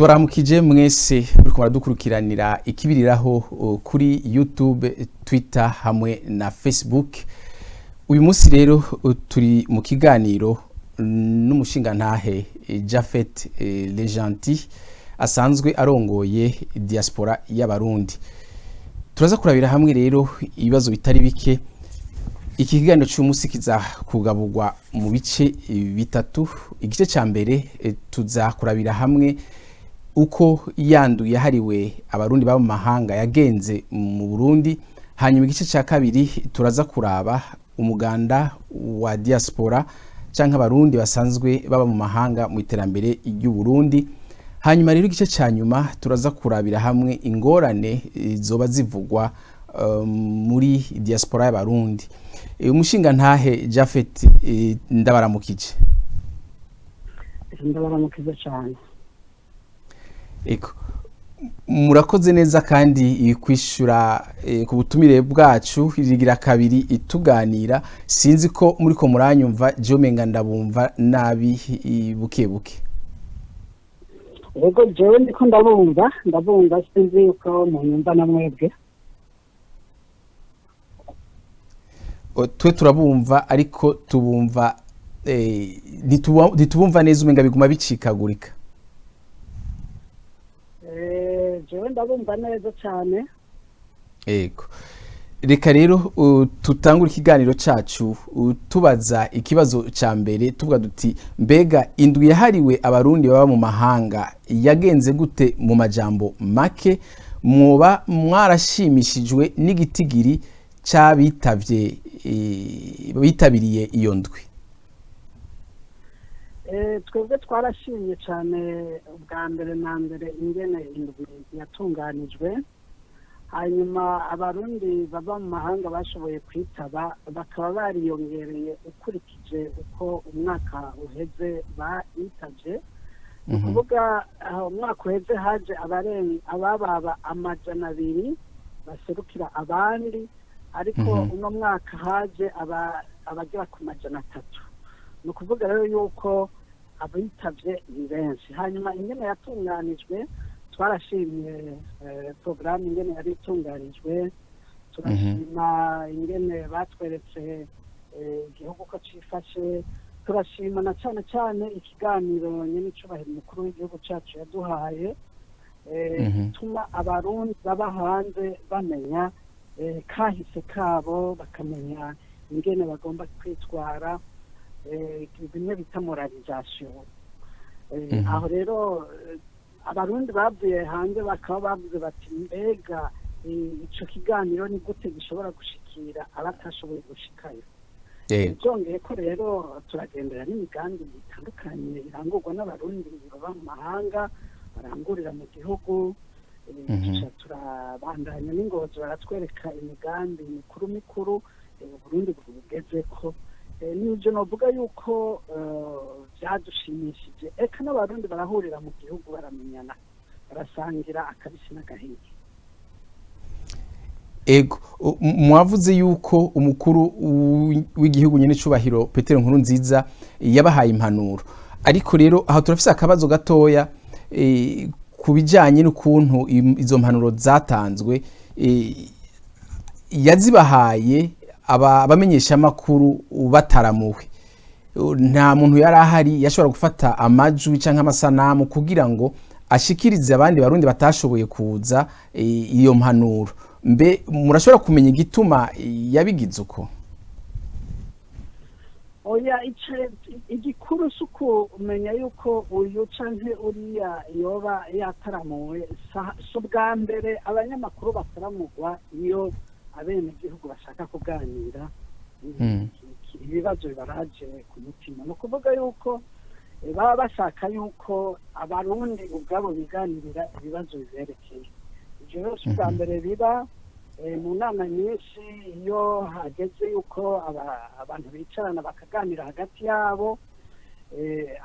Turamukije mwese muriko muradukurikiranira ikibiriraho kuri YouTube, Twitter hamwe na Facebook. Uyu munsi rero turi mu kiganiro n'umushingantahe Japhet Legentil, asanzwe arongoye diaspora y'Abarundi. Turaza kurabira hamwe rero ibibazo bitari bike. Iki kiganiro cy'umunsi kiza kugaburwa mu bice bitatu. Igice ca mbere, tuza kurabira hamwe uko yandu yahariwe Abarundi baba mu mahanga yagenze mu Burundi. Hanyuma igice cya kabiri, turaza kuraba umuganda wa diaspora canke Abarundi basanzwe baba mu mahanga mu iterambere ry'u Burundi. Hanyuma rero igice cya nyuma, turaza kurabira hamwe ingorane zoba zivugwa muri diaspora y'Abarundi. Umushingantahe Japhet, ndabaramukije. Ndabaramukiza cyane. Eko. Murakoze neza kandi kwishura ku butumire bwacu. Rigira kabiri ituganira. Sinzi ko muriko muranyumva, jewe umenga ndabumva nabi buke buke. Yego, jewe ndiko ndabumva, ndabumva. Sinzi yuko munyumva na mwebwe. Twe turabumva, ariko tubumva ntitubumva neza, umenga biguma bicikagurika. Jewe ndabumva neza cyane. Ego. Reka rero tutangure ikiganiro cacu tubaza ikibazo ca mbere, tuvuga duti: mbega indwi yahariwe Abarundi baba mu mahanga yagenze gute mu majambo make? Mwoba mwarashimishijwe n'igitigiri c'abitavye, bitabiriye iyo ndwi? Twebwe twarashimye cyane, ubwa mbere na mbere ingene indwi yatunganijwe, hanyuma Abarundi baba mu mahanga bashoboye kwitaba bakaba bariyongereye ukurikije uko umwaka uheze bitavye. Ni ukuvuga umwaka uheze haje abababa 200 baserukira abandi, ariko uno mwaka haje abagera ku 300. Ni ukuvuga rero yuko abitavye ni benshi. Hanyuma ingene yatunganijwe, twarashimye porogaramu ingene yari itunganijwe, turashima ingene batweretse igihugu ko cifashe, turashima na cane cane ikiganiro nyen'icubahiro umukuru w'igihugu cacu yaduhaye, gituma Abarundi baba hanze bamenya kahise kabo, bakamenya ingene bagomba kwitwara, bimwe bita moralisation. Aho rero Abarundi bavuye hanze bakaba bavuze bati: mbega ico kiganiro ni gute gishobora gushikira abatashoboye gushikayo? Byongeye ko rero turagendera n'imigambi itandukanye irangurwa n'Abarundi baba mu mahanga barangurira mu gihugu. Tuca turabandanya n'ingozi, baratwereka imigambi mikuru mikuru Uburundi bugezeko. N'ivyo novuga yuko vyadushimishije. Eka n'Abarundi barahurira mu gihugu, baramenyana, barasangira akabisi n'agahiye. Ego, mwavuze yuko umukuru w'igihugu nyene cubahiro Petero Nkurunziza yabahaye impanuro, ariko rero aho turafise akabazo gatoya ku bijanye n'ukuntu izo mpanuro zatanzwe. Yazibahaye abamenyeshamakuru bataramuwe, nta muntu yari ahari yashobora gufata amajwi canke amasanamu kugira ngo ashikirize abandi Barundi batashoboye kuza iyo mpanuro. Mbe murashobora kumenya igituma yabigize uko? Oya, igikuru si ukumenya yuko uyu canke uriya yoba yataramuwe. Si ubwa mbere abanyamakuru bataramugwa iyo abenegihugu bashaka kuganira ibibazo bibaraje ku mutima. Ni ukuvuga yuko baba bashaka yuko Abarundi ubwabo biganirira ibibazo biberekeye. Ivyo rero si ubwa mbere biba. Mu nama nyinshi, iyo hageze yuko abantu bicarana bakaganira hagati yabo,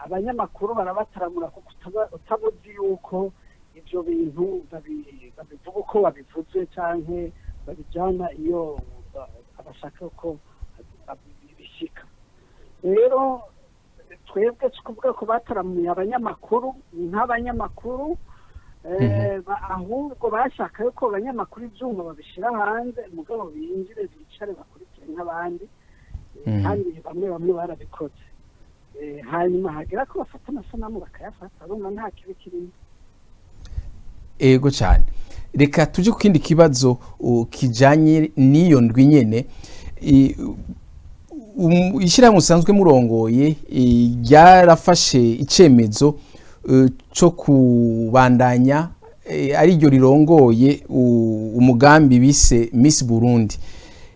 abanyamakuru barabataramura, kuko utabuzi yuko ivyo bintu babivuga uko babivuze canke babijana iyo abashaka ko bishika. Rero Twebwe si kuvuga ko bataramuye abanyamakuru nk'abanyamakuru, ahubwo bashaka yuko abanyamakuru ibyuma babishyira hanze, mugabo binjire bicare bakurikire nk'abandi. Kandi bamwe bamwe barabikoze. Hanyuma hagera ko bafata amasanamu bakayafata, urumva nta kibi kirimo. Ego cyane. Reka tuje ku kindi kibazo kijanye n'iyo ndwi nyene. Ishyirahamwe musanzwe murongoye ryarafashe icemezo co kubandanya ariryo rirongoye umugambi bise Miss Burundi.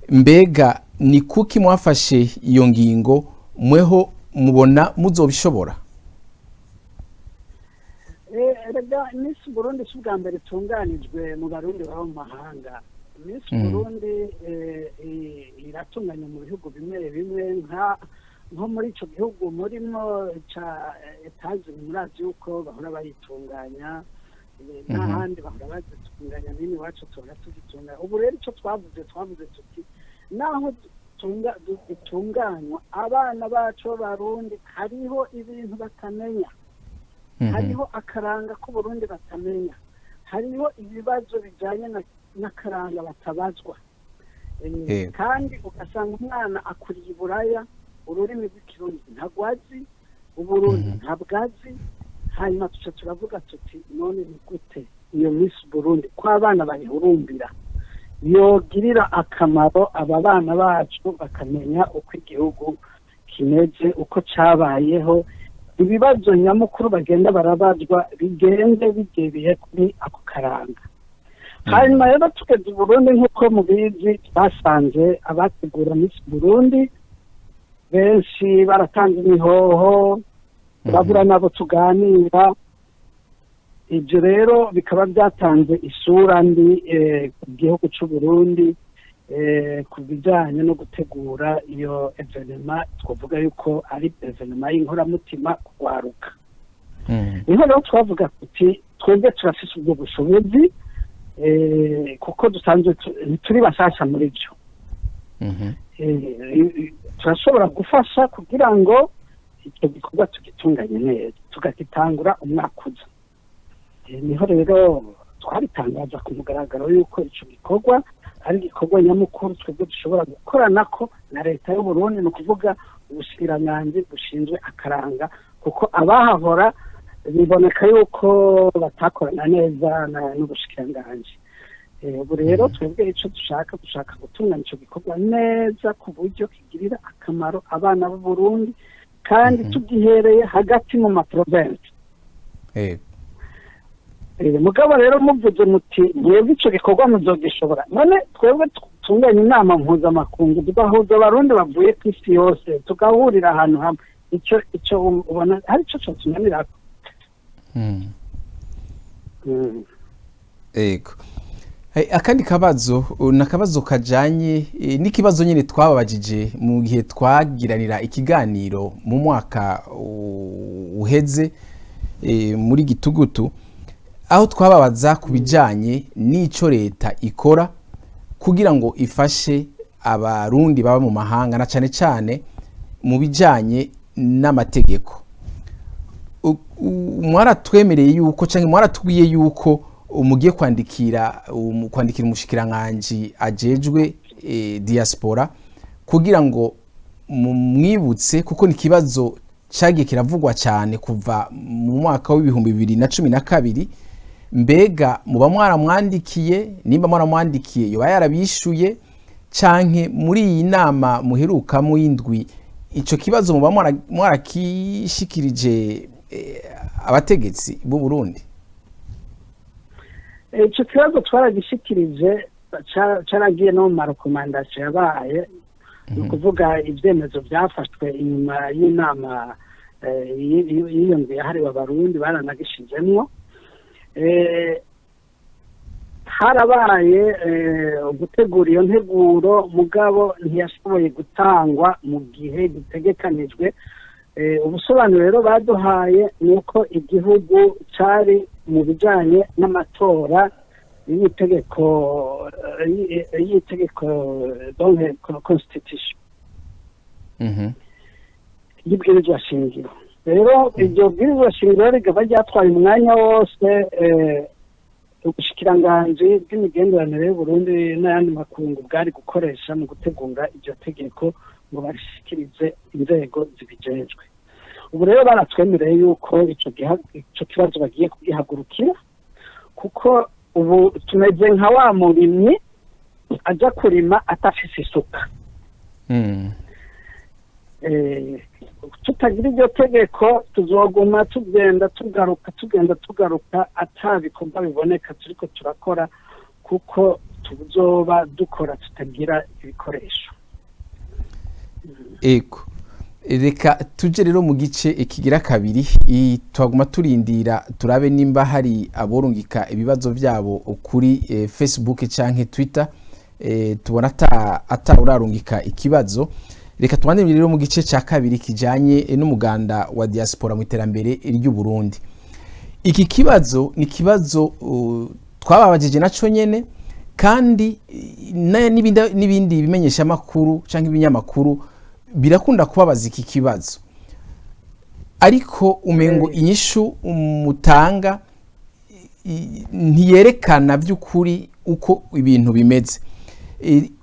Mbega ni kuki mwafashe iyo ngingo? Mweho mubona muzobishobora? Erega Miss Burundi si ubwa mbere itunganijwe mu Barundi baba mu mahanga. Miss Burundi iratunganywa mu bihugu bimwe bimwe, nko muri ico gihugu murimo ca Etazuni, murazi yuko bahora bayitunganya, n'ahandi bahora bazitunganya, n'ino iwacu tuhora tuzitunganya. Ubu rero ico twavuze tuti naho dutunganywa, abana bacu b'Abarundi hariho ibintu batamenya, hariho akaranga k'Uburundi batamenya, hariho ibibazo bijanye n'akaranga batabazwa. Kandi ugasanga umwana akuriye i Buraya, ururimi rw'Ikirundi ntabwo azi, Uburundi ntabwo azi. Hanyuma tuca turavuga tuti none ni gute iyo Miss Burundi, ko abana bayihurumbira, yogirira akamaro aba bana bacu bakamenya uko igihugu kimeze, uko cabayeho, ibibazo nyamukuru bagenda barabazwa bigende bigebeye kuri ako karanga. Hanyuma rero tugeze i Burundi, nk'uko mubizi, twasanze abategura Miss Burundi benshi baratanga imihoho, turabura nabo tuganira. Ibyo rero bikaba byatanze isura mbi ku gihugu cy'u Burundi ku bijyanye no gutegura iyo événement, twavuga yuko ari événement y'inkoramutima kugwaruka. Niho rero twavuga tuti twebwe turafise ubwo bushobozi, kuko dusanzwe ntituri bashasha muri byo. Turashobora gufasha kugira ngo icyo gikorwa tugitunganye neza, tugagitangura umwaka uza. Niho rero twabitangaza ku mugaragaro yuko icyo gikorwa ari igikorwa nyamukuru twebwe dushobora gukoranako na leta y'u Burundi, ni ukuvuga ubushikiranganji bushinzwe akaranga, kuko abahahora biboneka yuko batakorana neza n'ubushikiranganji. Ubu rero twebwe icyo dushaka gutunganya icyo gikorwa neza ku buryo kigirira akamaro abana b'u Burundi, kandi tugihereye hagati mu ma provinces. Mugabo rero muvuze muti mwebwe ico gikorwa muzogishobora, none twebwe tunganya inama mpuzamakungu, tugahuza Abarundi bavuye ku isi yose, tugahurira ahantu hamwe, ico ubona hari ico cotunanirako? Ego. Akandi kabazo ni akabazo kajanye n'ikibazo nyine twababajije mu gihe twagiranira ikiganiro mu mwaka uheze, muri gitugutu, aho twababaza ku bijanye n'ico leta ikora kugira ngo ifashe Abarundi baba mu mahanga, na cane cane mu bijanye n'amategeko. Mwaratwemereye yuko, canke mwaratubwiye yuko mugiye kwandikira umushikiranganji ajejwe diaspora kugira ngo mumwibutse, kuko ni ikibazo cagiye kiravugwa cyane kuva mu mwaka w'2012. Mbega muba mwaramwandikiye? Nimba mwaramwandikiye, yoba yarabishuye? Canke muri iyi nama muherukamo y'indwi, ico kibazo muba mwarakishikirije abategetsi b'u Burundi? Ico kibazo twaragishikirije, caragiye no mu ma recommandations yabaye, ni ukuvuga ibyemezo byafashwe inyuma y'inama y'iyo ndwi yahariwe Abarundi, baranagishizemwo. Harabaye gutegura iyo nteguro, mugabo ntiyashoboye gutangwa mu gihe gitegekanijwe. Ubusobanuro rero baduhaye ni uko igihugu cari mu bijanye n'amatora y'itegeko, donc constitution y'ibwirizwa shingiro. Rero iryo bwirizwa shingiro rikaba ryatwaye umwanya wose ubushikiranganji bw'imigenderanire y'Uburundi n'ayandi makungu bwari gukoresha mu gutegura iryo tegeko ngo barishikirize inzego zibijejwe. Ubu rero baratwemereye yuko ico kibazo bagiye kugihagurukira, kuko ubu tumeze nka wa murimyi aja kurima atafise isuka. Tutagira iryo tegeko tuzoguma tugenda tugaruka, tugenda tugaruka, ata bikorwa biboneka turiko turakora, kuko tuzoba dukora tutagira ibikoresho. Ego, reka tuje rero mu gice ikigira kabiri. Twaguma turindira turabe nimba hari aborungika ibibazo vyabo kuri Facebook canke Twitter. Tubona ata urarungika ikibazo. Reka tubandanye rero mu gice ca kabiri kijanye n'umuganda wa diaspora mu iterambere ry'u Burundi. Iki kibazo ni kibazo twababajije naco nyene, kandi n'ibindi bimenyesha makuru canke ibinyamakuru birakunda kubabaza iki kibazo, ariko umengo inyishu mutanga ntiyerekana by'ukuri uko ibintu bimeze.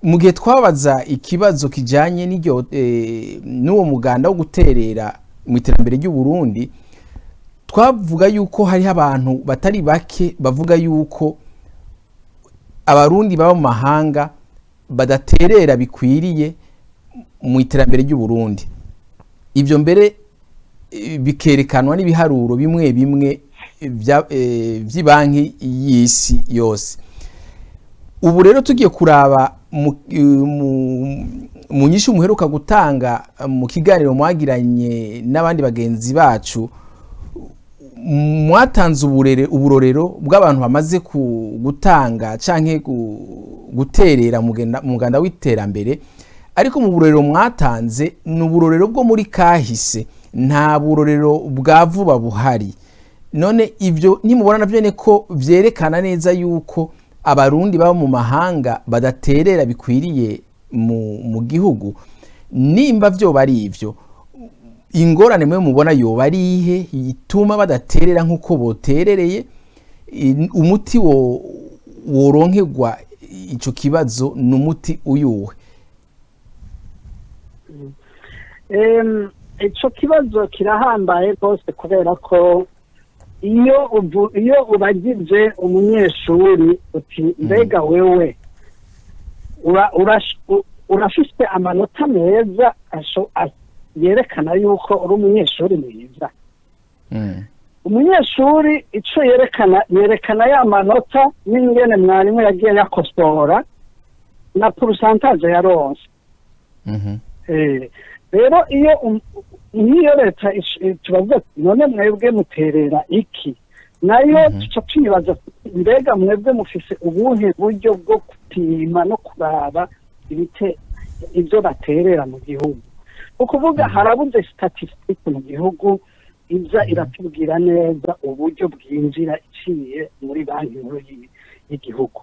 Mu gihe twabaza ikibazo kijanye n'iryo n'uwo muganda wo guterera mu iterambere ry'u Burundi, twavuga yuko hariho abantu batari bake bavuga yuko Abarundi baba mu mahanga badaterera bikwiriye mu iterambere ry'u Burundi. Ivyo mbere bikerekanwa n'ibiharuro bimwe bimwe vy'ibanki y'isi yose. Ubu rero tugiye kuraba mu nyishu muheruka gutanga mu kiganiro mwagiranye n'abandi bagenzi bacu, mwatanze uburorero bw'abantu bamaze gutanga canke guterera mu muganda w'iterambere, ariko mu burorero mwatanze ni uburorero bwo muri kahise, nta burorero bwa vuba buhari. None ivyo ntimubona navyo nyene ko vyerekana neza yuko Abarundi baba mu mahanga badaterera bikwiriye mu gihugu? Nimba vyoba ari ivyo, ingorane mwe mubona yoba ari ihe ituma badaterera nk'uko boterereye? Umuti woronkerwa ico kibazo ni umuti uyuhe? Ico kibazo kirahambaye rwose, kubera ko iyo ubagije umunyeshuri uti mbega wewe urafise amanota meza yerekana yuko uri umunyeshuri mwiza, umunyeshuri ico yerekana ya manota n'ingene mwarimu yagiye yakosora na pourcentage yaronse. Rero iyo nk'iyo leta tubavuga none mwebwe muterera iki, nayo tuca twibaza mbega mwebwe mufise ubuhe buryo bwo gupima no kuraba ibyo baterera mu gihugu. Ukuvuga harabuze statistique mu gihugu iza iratubwira neza uburyo bwinjira iciye muri banki nkuru y'igihugu.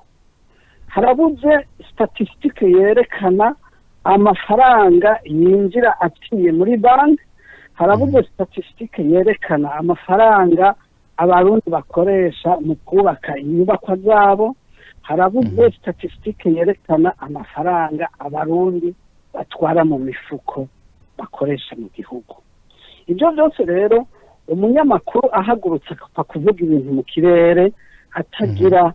Harabuze statistique yerekana amafaranga yinjira aciye muri banki. Harabuze statistique yerekana amafaranga Abarundi bakoresha mu kubaka inyubakwa zabo. Harabuze statistique yerekana amafaranga Abarundi batwara mu mifuko bakoresha mu gihugu. Ibyo byose rero umunyamakuru ahagurutse akapfa kuvuga ibintu mu kirere atagira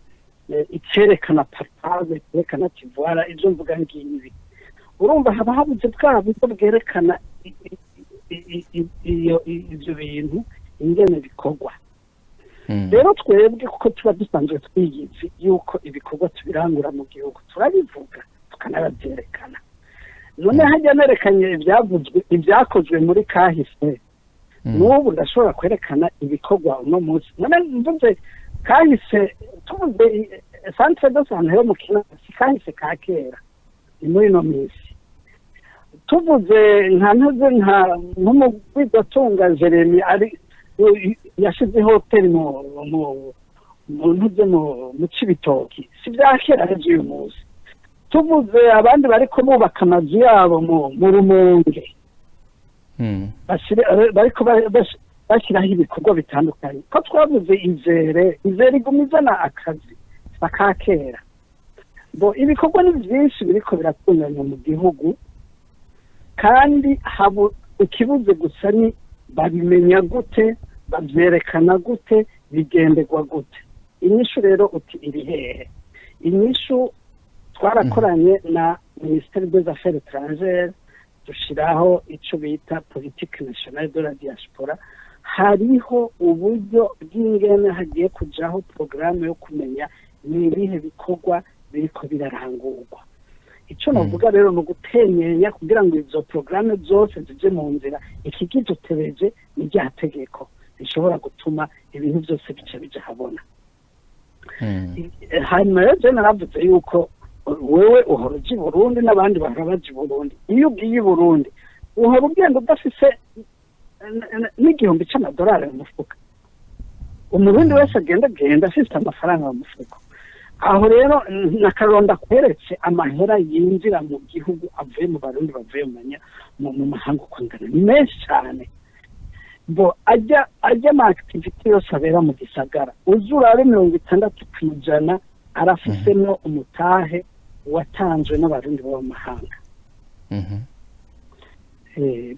icerekana partage, icyerekana kivara ibyo mvuga ngibi, urumva haba habuze bwa buryo bwerekana ibyo bintu ingene bikorwa. Rero twebwe kuko tuba dusanzwe twiyizi yuko ibikorwa tubirangura mu gihugu, turabivuga tukanabyerekana. None hajya nerekanye ibyavuzwe ibyakozwe muri kahise, n'ubu ndashobora kwerekana ibikorwa uno munsi. None mvuze kahise, tuvuze centre de santé yo mu Kinama, kahise ka kera ni muri ino minsi. Tuvuze nka ntuze nka nk'umugwizatunga Jeremy ari yashize hoteli mu ntuze mu Cibitoki, si bya kera ari uyu munsi. Tuvuze abandi bariko bubaka amazu yabo mu Rumonge. Bariko bashyiraho ibikorwa bitandukanye. Ko twavuze Izere, Izere iguma izana akazi bakakera bo. Ibikorwa ni byinshi biriko biratunganywa mu gihugu, kandi habu ikibuze gusa ni babimenya gute, babyerekana gute, bigenderwa gute? Inyishu rero uti iri hehe? Inyishu, twarakoranye na Ministère des Affaires étrangères, dushiraho ico bita politique nationale de la diaspora. Hariho uburyo bw'ingene hagiye kujaho porogaramu yo kumenya ni ibihe bikorwa biriko birarangurwa. Icyo navuga rero ni ugutenyenya kugira ngo izo porogaramu zose zije mu nzira. Ikigidutebeje ni rya tegeko rishobora gutuma ibintu byose bica bija habona. Hanyuma rero je naravuze yuko wewe uhora uja i Burundi, n'abandi bahora baja i Burundi. Iyo ugiye i Burundi, uhora ugenda udafise n'igihumbi c'amadolari mu mufuka. Umurundi wese agenda, agenda afise amafaranga mu mufuko. Aho rero nakaronda kweretse amahera yinjira mu gihugu avuye mu Barundi bavuye mu mahanga uko angana, ni menshi cyane. Bo ajya ama activités yose abera mu gisagara, uzi urabe, 60% arafisemo umutahe watanzwe n'Abarundi baba mu mahanga.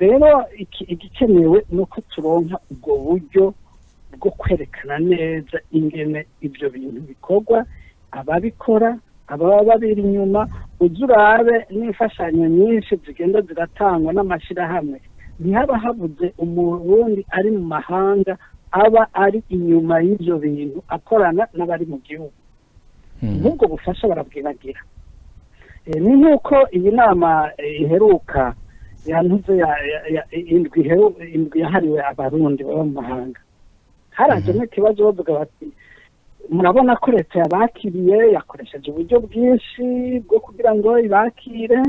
Rero igikenewe ni uko turonka ubwo buryo bwo kwerekana neza ingene ibyo bintu bikorwa, ababikora, ababa babiri inyuma. Uzi urabe n'imfashanyo nyinshi zigenda ziratangwa n'amashyirahamwe, ntihaba habuze Umurundi ari mu mahanga aba ari inyuma y'ibyo bintu, akorana n'abari mu gihugu. Nk'ubwo bufasha barabwiragira. Ni nk'uko iyi nama iheruka yantuze indwi yahariwe Abarundi baba mu mahanga, harajemo ikibazo, bavuga bati: "Murabona ko leta yabakiriye, yakoresheje uburyo bwinshi bwo kugira ngo ibakire."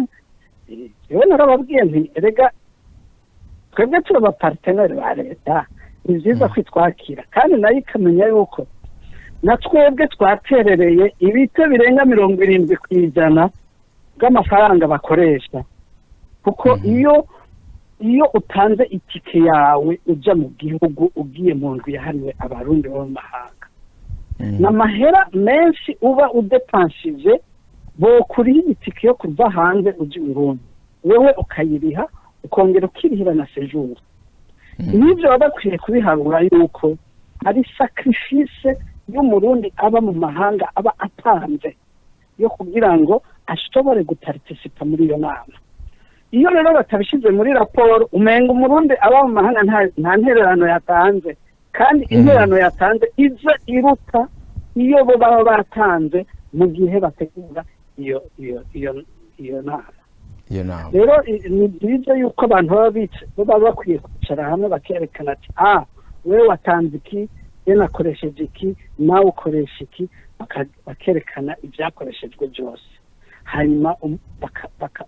Yewe, narababwiye nti: "Erega twebwe turi aba partenaires ba leta, ni byiza kwitwakira, kandi nayo ikamenya yuko na twebwe twaterereye ibice birenga 70% bw'amafaranga bakoresha, kuko iyo utanze itike yawe uja mu gihugu, ugiye mu ndwi yahariwe Abarundi bo mu mahanga, ni amahera menshi uba udepanshije. Bokuriha itike yo kuva hanze uja i Burundi, wewe ukayiriha, ukongera ukirihira na séjour." N'ibyo baba bakwiye kubiharura yuko ari sacrifice y'Umurundi aba mu mahanga aba atanze yo kugira ngo ashobore guparticipa muri iyo nama. Iyo rero batabishyize muri raporo, umenga Umurundi aba mu mahanga nta ntererano yatanze, kandi intererano yatanze iza iruta iyo bo baba batanze mu gihe bategura iyo nama. Iyo nama. Rero ni byiza yuko abantu baba bakwiye kwicara hamwe, bakerekana ati: "Ah, wewe watanze iki, ye nakoresheje iki, nawe ukoresha iki." Bakerekana ibyakoreshejwe byose, hanyuma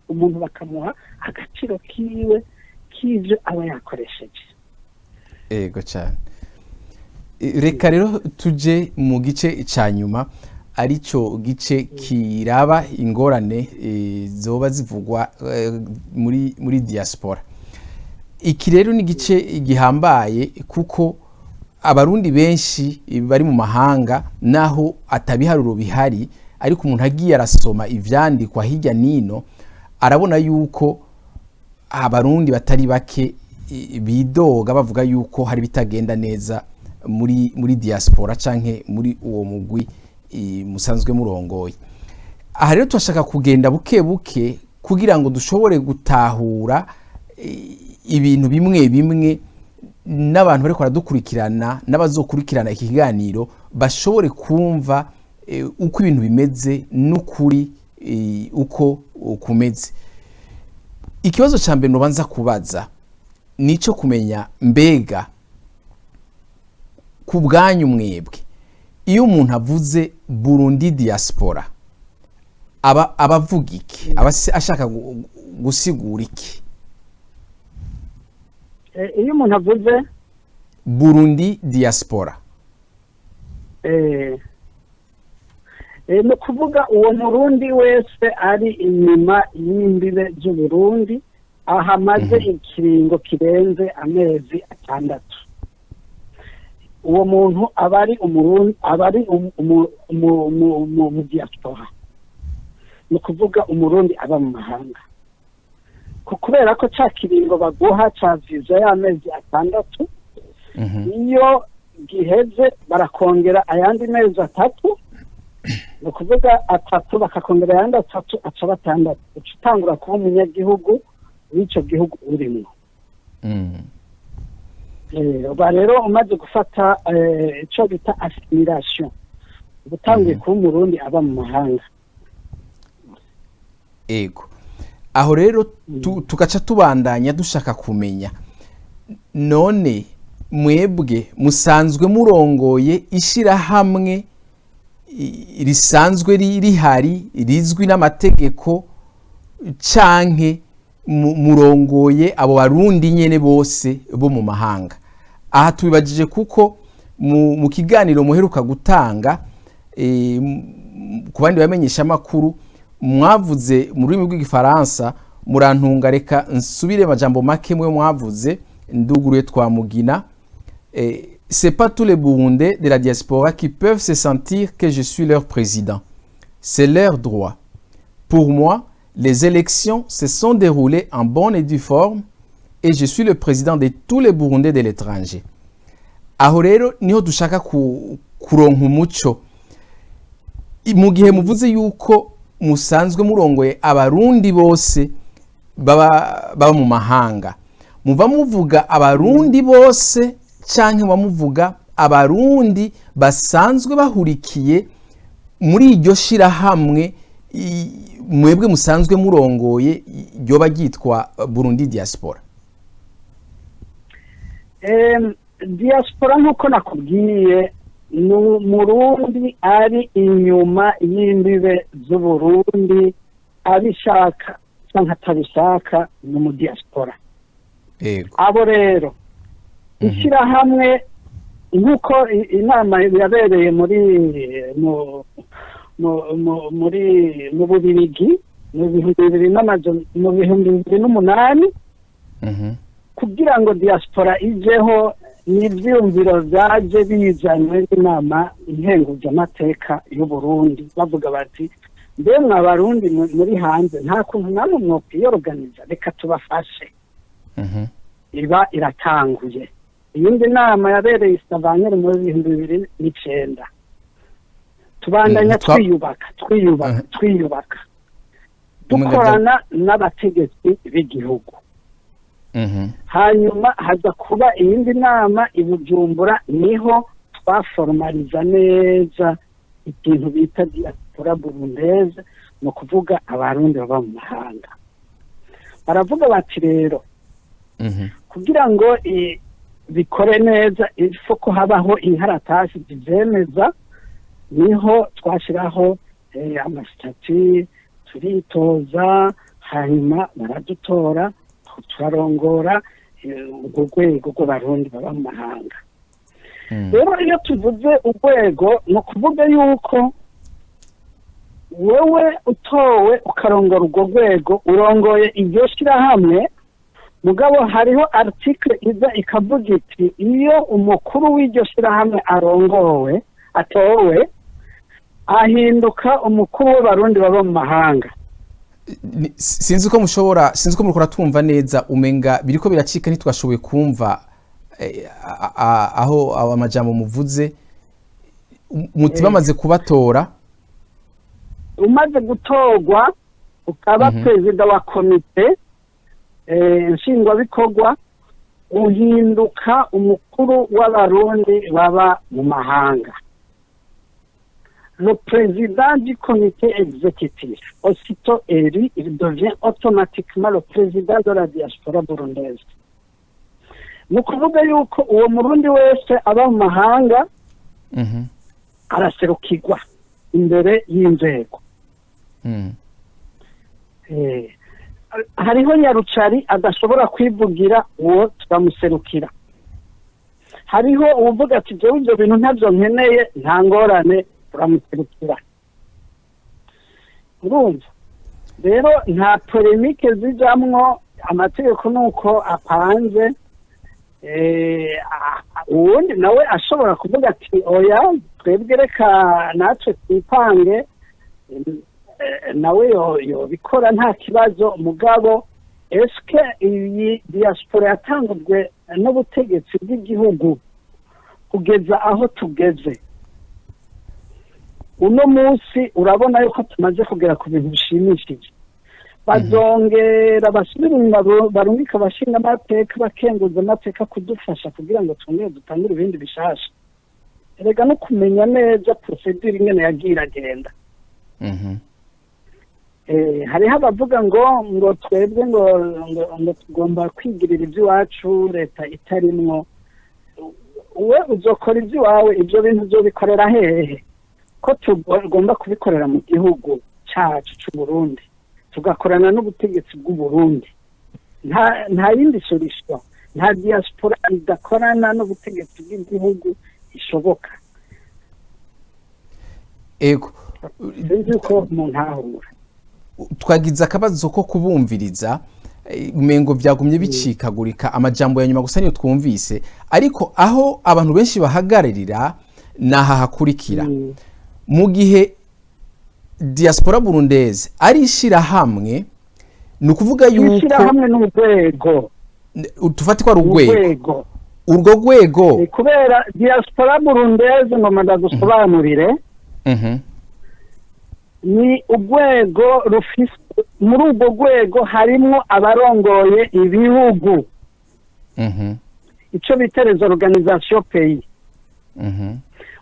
umuntu bakamuha agaciro kiwe k'ibyo aba yakoresheje. Ego cyane. Reka rero tuje mu gice cya nyuma, aricyo gice kiraba ingorane zoba zivugwa muri diaspora. Iki rero ni igice gihambaye, kuko Abarundi benshi bari mu mahanga, naho atabiharuro bihari, ariko umuntu agiye arasoma ivyandikwa hirya nino, arabona yuko Abarundi batari bake bidoga, bavuga yuko hari bitagenda neza muri diaspora canke muri uwo mugwi musanzwe murongoye. Aha rero turashaka kugenda buke buke kugira ngo dushobore gutahura ibintu bimwe bimwe, n'abantu bariko baradukurikirana n'abazokurikirana iki kiganiro bashobore kumva uko ibintu bimeze n'ukuri uko kumeze. Ikibazo cya mbere nubanza kubaza nico kumenya: mbega ku bwanyu mwebwe, iyo umuntu avuze Burundi diaspora, aba avuga iki? Aba ashaka gusigura iki? Iyo umuntu avuze Burundi diaspora. Ni ukuvuga uwo Murundi wese ari inyuma y'imbibe z'Uburundi. Ahamaze ikiringo kirenze amezi 6, uwo muntu aba ari Umurundi, aba ari mu diaspora, ni ukuvuga Umurundi aba mu mahanga. Kubera ko ca kiringo baguha ca visa y'amezi 6, iyo giheze barakongera ayandi mezi 3, ni ukuvuga 3 bakakongera ayandi 3, aca 6, uca utangura kuba umunyagihugu w'ico gihugu urimwo. Uba rero umaze gufata ico bita assimilation, uba utanguye kuba Umurundi aba mu mahanga. Ego, aho rero tugaca tubandanya dushaka kumenya: none mwebwe musanzwe murongoye ishirahamwe risanzwe rihari, rizwi n'amategeko, canke murongoye abo Barundi nyene bose bo mu mahanga? Aha tubibajije kuko mu kiganiro muheruka gutanga ku bandi bamenyesha amakuru, mwavuze mu rurimi rw'Igifaransa. Murantunga, reka nsubire amajambo make mwe mwavuze. Nduguruye Twamugina: "C'est pas tous les Burundais de la diaspora qui peuvent se sentir que je suis leur président. C'est leur droit. Pour moi, les élections se sont déroulées en bonne et due forme et je suis le président de tous les Burundais de l'étranger." Aho rero niho dushaka kuronka umuco. Mu gihe muvuze yuko musanzwe murongoye Abarundi bose baba mu mahanga, muva muvuga Abarundi bose canke muba muvuga Abarundi basanzwe bahurikiye muri iryo shirahamwe mwebwe musanzwe murongoye, ryoba ryitwa Burundi Diaspora? Diaspora, nk'uko nakubwiye, ni Umurundi ari inyuma y'imbibe z'Uburundi, abishaka cyangwa atabishaka, ni mu diaspora. Abo rero, ishyirahamwe, nk'uko inama yabereye muri mu Bubirigi mu bihumbi bibiri mu 2008, kugira ngo diaspora ijeho, ni ivyiyumviro vyaje bizanywe n'Inama Nkenguzamateka y'Uburundi. Bavuga bati: "Mbe mwa Barundi muri hanze, nta kuntu namwe mwokwiyoruganiza? Reka tubafashe." Iba iratanguye. Iyindi nama yabereye i Stavanger muri 2009. Tubandanya twiyubaka, twiyubaka, twiyubaka, dukorana n'abategetsi b'igihugu. Hanyuma haza kuba iyindi nama i Bujumbura, niho twaformaliza neza ikintu bita diaspora burundaise, ni ukuvuga Abarundi baba mu mahanga. Baravuga bati rero, kugira ngo bikore neza, ifo ko habaho inkaratasi zivyemeza. Niho twashyiraho ama statuts, turitoza, hanyuma baradutora, turarongora urwo rwego rw'Abarundi baba mu mahanga. Rero iyo tuvuze urwego, ni ukuvuga yuko wewe utowe ukarongora urwo rwego, urongoye iryo shyirahamwe. Mugabo hariho article iza ikavuga iti: iyo umukuru w'iryo shyirahamwe arongowe, atowe, ahinduka umukuru w'Abarundi baba mu mahanga. Sinzi ko mushobora, sinzi ko muriko twumva neza, umenga biriko biracika, ntitwashoboye kumva aho amajambo muvuze muti bamaze kubatora. Umaze gutorwa ukaba perezida wa komite nshingwabikorwa, uhinduka umukuru w'Abarundi baba mu mahanga. Le président du comité exécutif, aussitôt élu, il devient automatiquement le président de la diaspora burundaise. Ni ukuvuga yuko uwo Murundi wese aba mu mahanga araserukirwa imbere y'inzego. Hariho nyarucari adashobora kwivugira, uwo turamuserukira. Hariho uwuvuga ati: "Jewe ibyo bintu ntabyo nkeneye", nta ngorane, turamuserukira. Urumva rero nta polémique zijamwo. Amategeko ni uko apanze. Uwundi nawe ashobora kuvuga ati: "Oya, twebwe reka natwe twipange." Nawe yobikora, nta kibazo. Mugabo eske iyi diaspora yatangujwe n'ubutegetsi bw'igihugu kugeza aho tugeze uno munsi, urabona yuko tumaze kugera ku bintu bishimishije. Bazongera basubire inyuma, barungike abashinga amateka, bakenguza amateka kudufasha kugira ngo twongere dutangure ibindi bishasha. Erega no kumenya neza procédure ingene yagiye iragenda. Hariho abavuga ngo twebwe ngo tugomba kwigirira iby'iwacu leta itarimwo. We uzokora iby'iwawe, ibyo bintu uzobikorera hehe, ko tugomba kubikorera mu gihugu cyacu cy'u Burundi, tugakorana n'ubutegetsi bw'u Burundi? Nta yindi solution, nta diaspora idakorana n'ubutegetsi bw'igihugu ishoboka. Ego. Sinzi ko mu ntahura. Twagize akabazo ko kubumviriza, umengo byagumye bicikagurika. Amajambo ya nyuma gusa niyo twumvise, ariko aho abantu benshi bahagararira ni aha hakurikira: mu gihe diaspora burundaise ari ishirahamwe, ni ukuvuga yuko Ishyirahamwe n'urwego. Tufate ko ari urwego. Urwego. Urwo rwego. Ni kubera diaspora burundaise, ngo ndagusobanurire, ni urwego rufise, muri urwo rwego harimwo abarongoye ibihugu, icyo bita les organisations pays.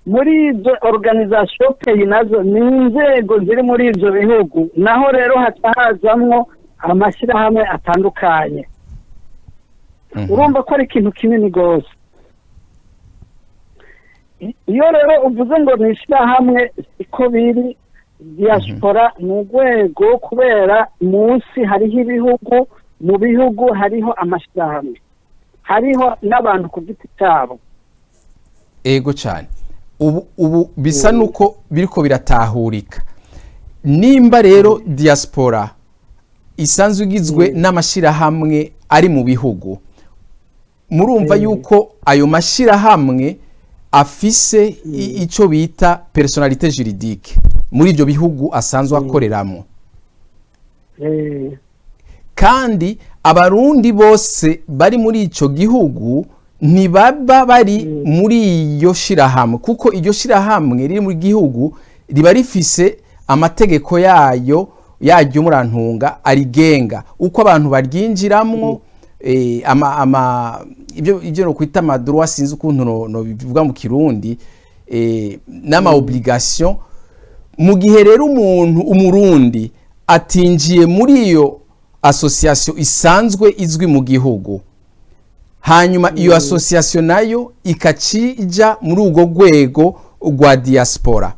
Muri izo organisation pays nazo ni inzego ziri muri ibyo bihugu, naho rero haca hazamwo amashyirahamwe atandukanye. Urumva ko ari ikintu kinini rwose. Iyo rero uvuze ngo ni ishyirahamwe, siko biri. Diaspora ni urwego, kubera munsi hariho ibihugu, mu bihugu hariho amashyirahamwe, hariho n'abantu ku giti cyabo. Ego cyane. Ubu bisa nuko biriko biratahurika. Nimba rero diaspora isanzwe igizwe n'amashyirahamwe ari mu bihugu, murumva yuko ayo mashyirahamwe afise ico bita personnalité juridique muri ibyo bihugu asanzwe akoreramo, kandi Abarundi bose bari muri ico gihugu ntibaba bari muri iyo shirahamwe, kuko iryo shirahamwe riri mu gihugu riba rifise amategeko yayo yaryo, murantunga, arigenga uko abantu baryinjiramwo, ama ibyo no kwita ama droit, sinzi ukuntu no bivuga mu Kirundi, n'ama obligation. Mu gihe rero umuntu Umurundi atinjiye muri iyo association isanzwe izwi mu gihugu, hanyuma iyo association nayo ikacija muri urwo rwego rwa diaspora,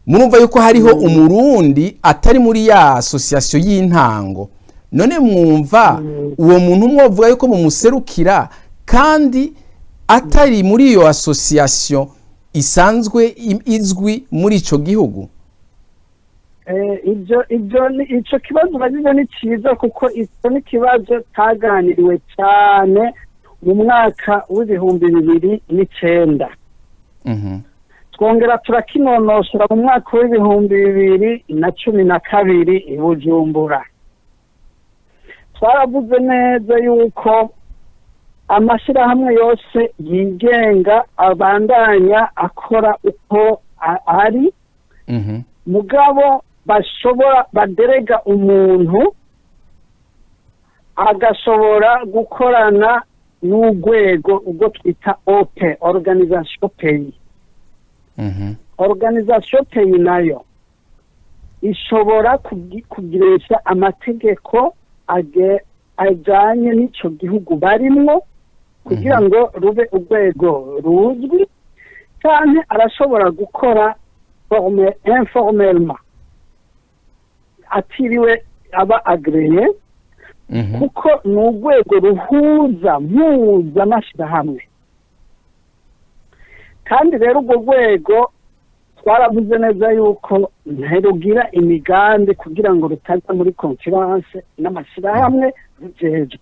murumva yuko hariho Umurundi atari muri ya association y'intango. None mwumva uwo muntu mwovuga yuko mumuserukira kandi atari muri iyo association isanzwe izwi muri ico gihugu? Ibyo ni ico kibazo ubajije ni cyiza, kuko icyo ni ikibazo cyaganiriwe cyane mu mwaka w'2009. Twongera turakinonosora mu mwaka w'2012 i Bujumbura. Twaravuze neza yuko amashyirahamwe yose yigenga abandanya akora uko ari, mugabo bashobora baderega umuntu agashobora gukorana n'urwego ubwo twita OP, organisation pays. Organisation pays nayo ishobora kugirisha amategeko ajanye n'ico gihugu barimwo kugira ngo rube urwego ruzwi, canke arashobora gukora informellement atiriwe aba agréé, kuko ni urwego ruhuza mpuzamashyirahamwe. Kandi rero urwo rwego twaravuze neza yuko ntirugira imigambi kugira ngo rutaza muri concurrence n'amashyirahamwe. rujejwe.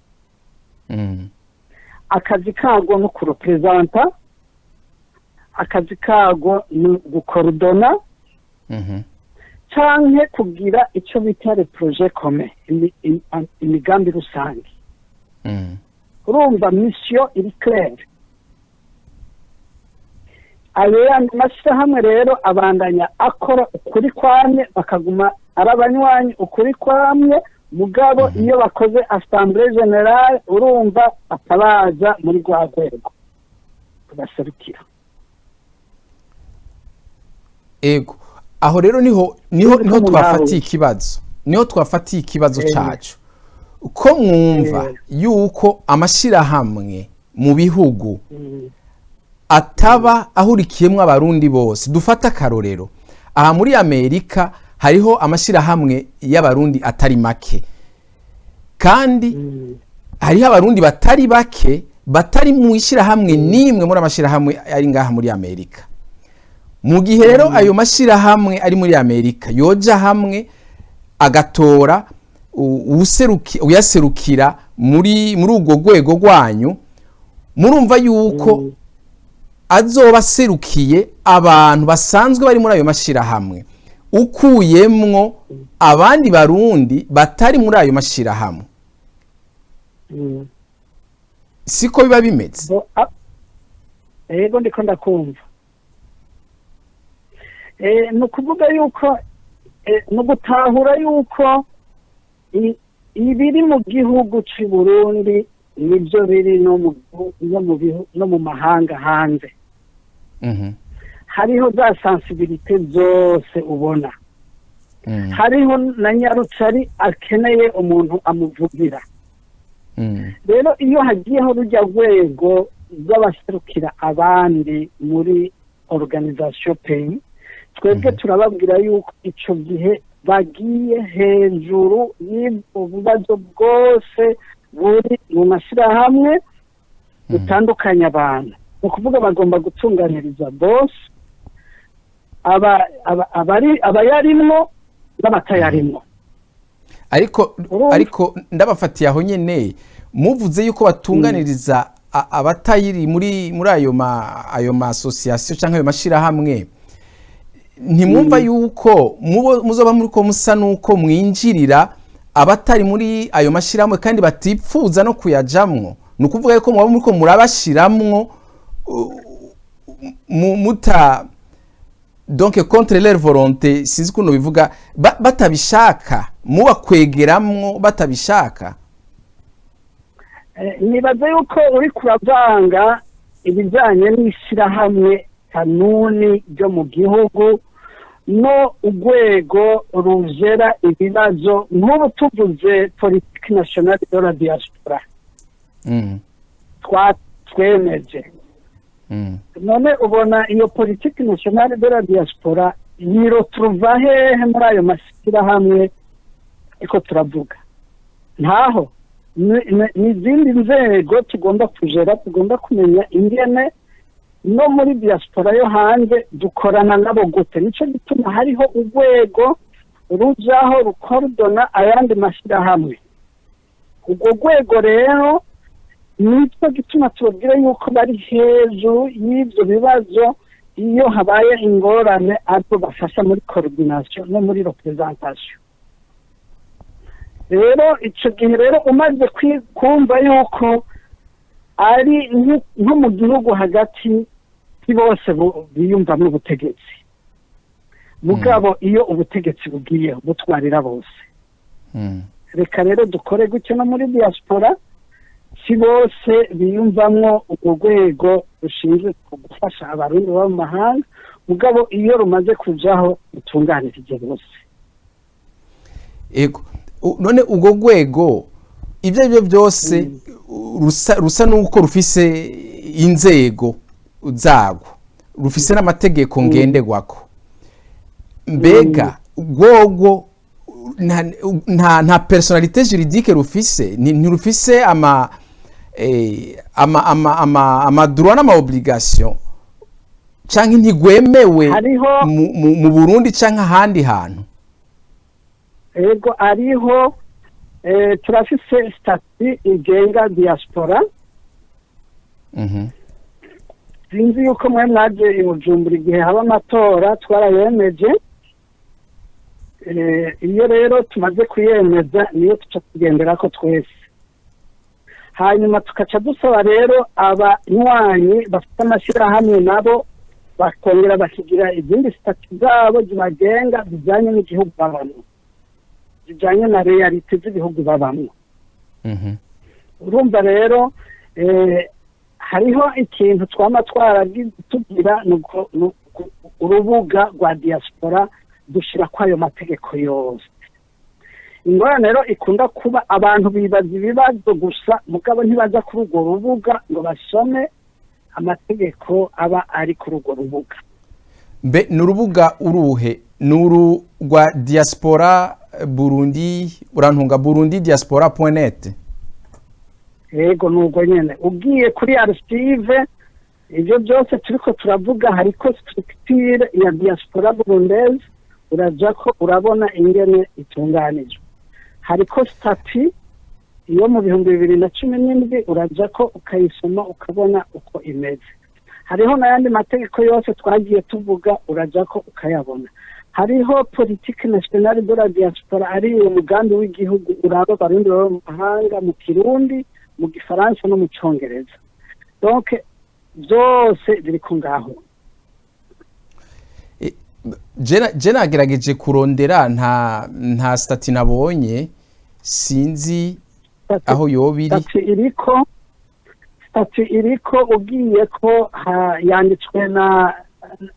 Akazi karwo no kureprésenta, akazi karwo ni gucoordonna canke kugira icyo bita le projet commun, imigambi rusange. Urumva mission iri claire. Ayo yandi mashyirahamwe rero abandanya akora ukuri kwamye, bakaguma ari abanywanyi ukuri kwamye. Mugabo iyo bakoze assemblée générale, urumva batabaza muri rwa rwego rubaserukira. Ego, aho rero niho Niko niho twafatiye mutahuye. ikibazo, niho twafatiye ikibazo cacu, ko mwumva yuko amashirahamwe mu bihugu ataba ahurikiyemwo Abarundi bose. Dufata akarorero, aha muri Amerika hariho amashirahamwe y'Abarundi atari make, kandi hariho Abarundi batari bake batari mu ishyirahamwe n'imwe muri amashirahamwe ari ngaha muri Amerika. Mu gihe rero ayo mashyirahamwe ari muri Amerika yoja hamwe agatora uyaserukira muri urwo rwego rwanyu, murumva yuko azoba aserukiye abantu basanzwe bari muri ayo mashyirahamwe, ukuyemwo abandi Barundi batari muri ayo mashyirahamwe. Siko biba bimeze? Ego, ndiko ndakumva. Ni ukuvuga yuko ni ugutahura yuko ibiri mu gihugu cy'u Burundi nibyo biri no mu mahanga hanze. Hariho za sensibilités zose ubona. Hariho na nyarucari akeneye umuntu amuvugira. Rero iyo hagiyeho rujya rwego rw'abaserukira abandi muri organisation pays, twebwe turababwira yuko ico gihe bagiye hejuru y'ubwo bubazo bwose buri mu mashyirahamwe butandukanye abantu. Ni ukuvuga bagomba gutunganiriza bose, abari abayarimwo n'abatayarimwo. Ariko Urumva? Ariko ndabafatiye aho nyene, muvuze yuko batunganiriza abatayiri muri ayo ma association canke ayo mashirahamwe, ntimwumva yuko muzoba muriko musa nuko mwinjirira abatari muri ayo mashirahamwe kandi batipfuza no kuyajamwo? Ni ukuvuga yuko muba muriko murabashiramwo muta donc contre leur volonté, sinzi ukuntu bivuga, batabishaka, mubakwegeramwo batabishaka. Nibaza yuko uri kuravanga ibijyanye n'ishyirahamwe kanuni ryo mu gihugu no urwego rugera ibibazo. Nk'ubu tuvuze politique nationale de la diaspora twemeje, none ubona iyo politique nationale de la diaspora yiretrouva hehe muri ayo mashyirahamwe ariko turavuga? Ntaho. Ni izindi nzego tugomba kugera, tugomba kumenya ingene no muri diaspora yo hanze dukorana nabo gute. Nicyo gituma hariho urwego rujaho rucoordonna ayandi mashyirahamwe. Urwo rwego rero nicyo gituma tubabwira yuko bari hejuru y'ibyo bibazo. Iyo habaye ingorane, ariko bafasha muri coordination no muri représentation. Rero icyo gihe rero umaze kumva yuko ari nko mu gihugu hagati, si bose biyumvamo ubutegetsi. Mugabo iyo ubutegetsi bugiyeho butwarira bose. Reka rero dukore gutyo no muri diaspora. Si bose biyumvamwo urwo rwego rushinzwe gufasha Abarundi baba mu mahanga, mugabo iyo rumaze kujaho rutunganirije bose. Ego. None urwo rwego, ibyo ari byo byose, rusa nuko rufise inzego zarwo, rufise n'amategeko ngenderwako. Mbega rwogo nta personnalité juridique rufise? Ntirufise ama droit n'ama obligation, canke ntigwemewe Hariho mu Burundi canke ahandi hantu? Ego, ariho. Turafise statut igenga diaspora. Sinzi yuko mwe mwaje i Bujumbura igihe haba amatora, twarayemeje. Iyo rero tumaze kuyemeza, niyo tuca tugenderako twese. Hanyuma tukaca dusaba rero abanywanyi bafite amashyirahamwe, nabo bakongera bakigira izindi statuts zabo zibagenga, zijyanye n'igihugu babamo, zijyanye na réalités z'ibihugu babamo. Urumva rero, hariho ikintu twama tugira, ni urubuga rwa diaspora dushyira ko ayo mategeko yose. Ingorane rero ikunda kuba, abantu bibaza ibibazo gusa, mugabo ntibaza kuri urwo rubuga ngo basome amategeko aba ari kuri urwo rubuga. Mbe ni urubuga uruhe? Ni uru rwa diaspora Burundi, urantunga, burundidiaspora.net? Yego, ni urwo nyene. Ugiye kuri archives, ibyo byose turiko turavuga, hariko structure ya diaspora burundaise. Uraja ko urabona ingene itunganijwe. Hariko statut iyo mu 2017, uraja ko ukayisoma, ukabona uko imeze. Hariho n'ayandi mategeko yose twagiye tuvuga, uraja ko ukayabona. Hariho politique nationale de la diaspora, ari uwo mugambi w'igihugu uraba Abarundi baba mu mahanga, mu Kirundi, mu Gifaransa no mu Congereza. Donc byose biri ko ngaho. Je nagerageje kurondera, nta statut nabonye, sinzi aho yoba iri. Statut iriko, statut iriko. Ugiye ko yanditswe na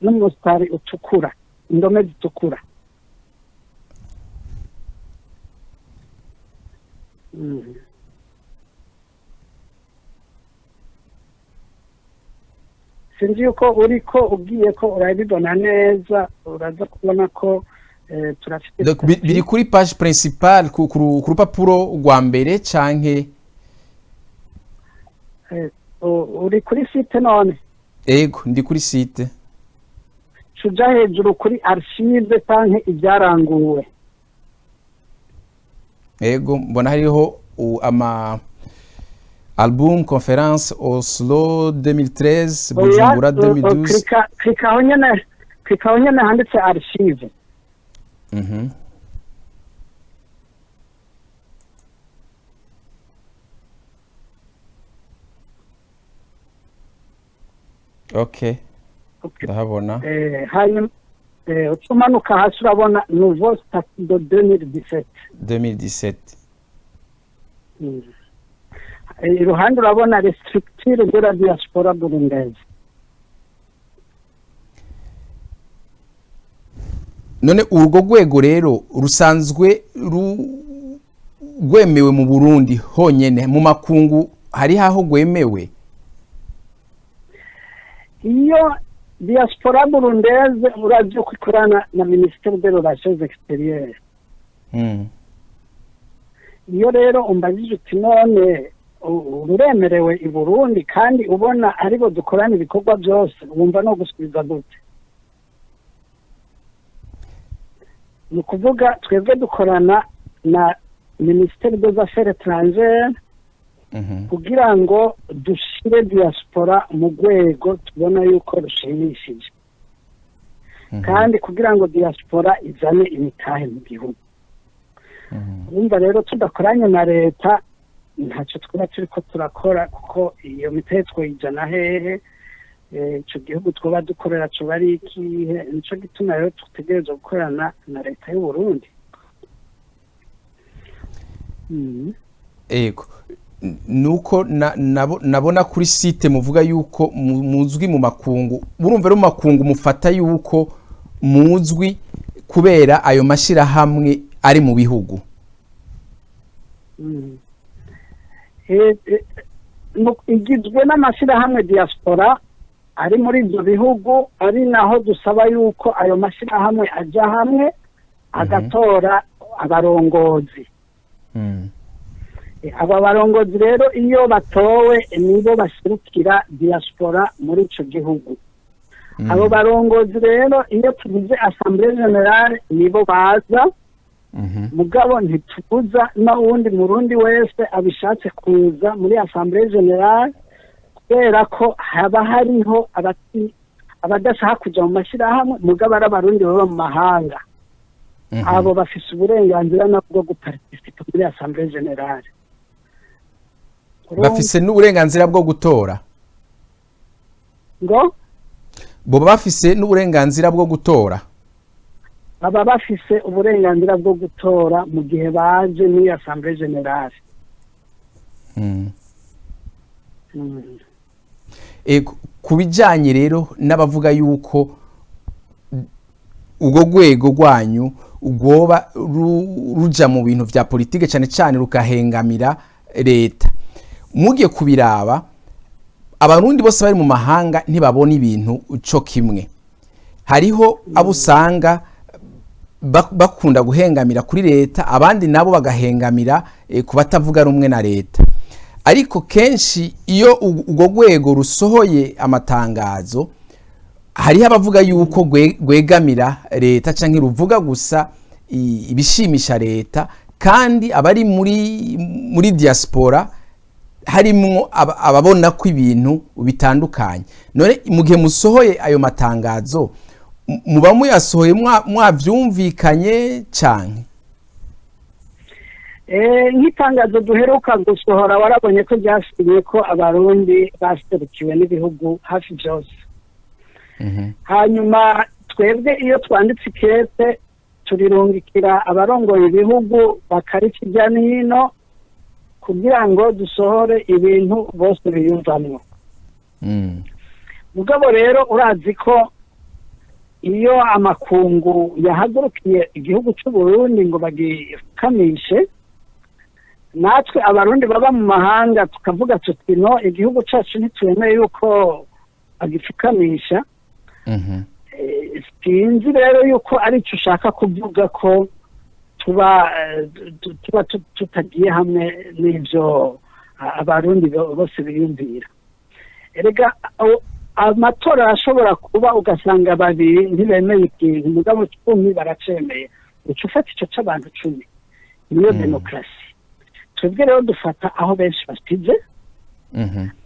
n'umusitari utukura, indome zitukura. Sinzi yuko uriko, ugiye ko urabibona neza, uraza kubona ko turafite Donc, biri kuri page principale, ku rupapuro rwa mbere canke? Uri kuri site none? Ego, ndi kuri site. Tuja hejuru kuri archives canke ibyaranguwe. Ego, mbona hariho ama album, conférence Oslo 2013, Bujumbura Oya, 2012. Klika aho nyene, klika aho nyene handitse archives. Okay. Okay. Ndahabona. Hanyuma uca umanuka hasi, urabona nouveau statut de 2017. 2017. Iruhande urabona les structures de la diaspora burundaise. None urwo rwego rero rusanzwe rwemewe mu Burundi honyene? Mu makungu hari aho rwemewe? Iyo diaspora burundaise, uravye ko ikorana na ministère des relations extérieures. Iyo rero umbajije uti: "None ruremerewe i Burundi?", kandi ubona aribo dukorana ibikorwa byose, wumva no gusubiza gute? Ni ukuvuga twebwe dukorana na ministère des affaires étrangères kugira ngo dushire diaspora mu rwego tubona yuko rushimishije, kandi kugira ngo diaspora izane imitahe mu gihugu. Urumva rero, tudakoranye na leta ntacyo twaba turiko turakora, kuko iyo mitahe twoyijana hehe? Ico gihugu twoba dukorera coba ari ikihe? Nico gituma rero dutegerezwa gukorana na leta y'u Burundi. Ego, nuko nabona kuri site muvuga yuko muzwi mu makungu. Urumva rero, mu makungu mufata yuko muzwi kubera ayo mashirahamwe ari mu bihugu. Igizwe n'amashirahamwe diaspora ari muri ibyo bihugu, ari naho dusaba yuko ayo mashirahamwe aja hamwe agatora abarongozi. Aba barongozi rero iyo batowe, nibo baserukira diaspora muri ico gihugu. Abo barongozi rero, iyo tugize assemblée générale, nibo baza. Mugabo ntitubuza n'uwundi Murundi wese abishatse kuza muri assemblée générale, kubera ko haba hariho abadashaka kuja mu mashyirahamwe mugabo ari Abarundi baba mu mahanga. Abo bafise uburenganzira nabwo bwo guparticipa muri assemblée générale. Bafise n'uburenganzira bwo gutora? Ngo? Boba bafise n'uburenganzira bwo gutora? Baba bafise uburenganzira bwo gutora mu gihe baje muri assemblée générale. Ku bijanye rero n'abavuga yuko urwo rwego rwanyu rwoba ruja mu bintu vya politike, cane cane rukahengamira leta, mugiye kubiraba, Abarundi bose bari mu mahanga ntibabona ibintu co kimwe. Hariho abo usanga bakunda guhengamira kuri leta, abandi nabo bagahengamira ku batavuga rumwe na leta. Ariko kenshi iyo urwo rwego rusohoye amatangazo, hariho abavuga yuko rwegamira leta canke ruvuga gusa ibishimisha leta, kandi abari muri diaspora harimwo ababona ko ibintu bitandukanye. None mu gihe musohoye ayo matangazo, muba muyasohoye mwavyumvikanye canke? Nk'itangazo duheruka gusohora, warabonye ko ryasinye ko Abarundi baserukiwe n'ibihugu hafi byose. Hanyuma twebwe iyo twanditse ikete, turirungikira abarongoye ibihugu, bakarica irya n'hino kugira ngo dusohore ibintu bose biyumvamwo. Mugabo rero urazi ko iyo amakungu yahagurukiye igihugu cy'u Burundi ngo bagikamishe, natwe Abarundi baba mu mahanga tukavuga tuti: "No, igihugu cyacu ntitwemeye yuko bagipfukamisha." Sinzi rero yuko aricyo ushaka kuvuga, ko tuba tutagiye hamwe n'ibyo Abarundi bose biyumvira. Erega amatora arashobora kuba, ugasanga babiri ntibemeye ikintu, mugabo 10 baracemeye, uca ufata ico c'abantu 10. Niyo demokarasi. Twebwe rero dufata aho benshi basize.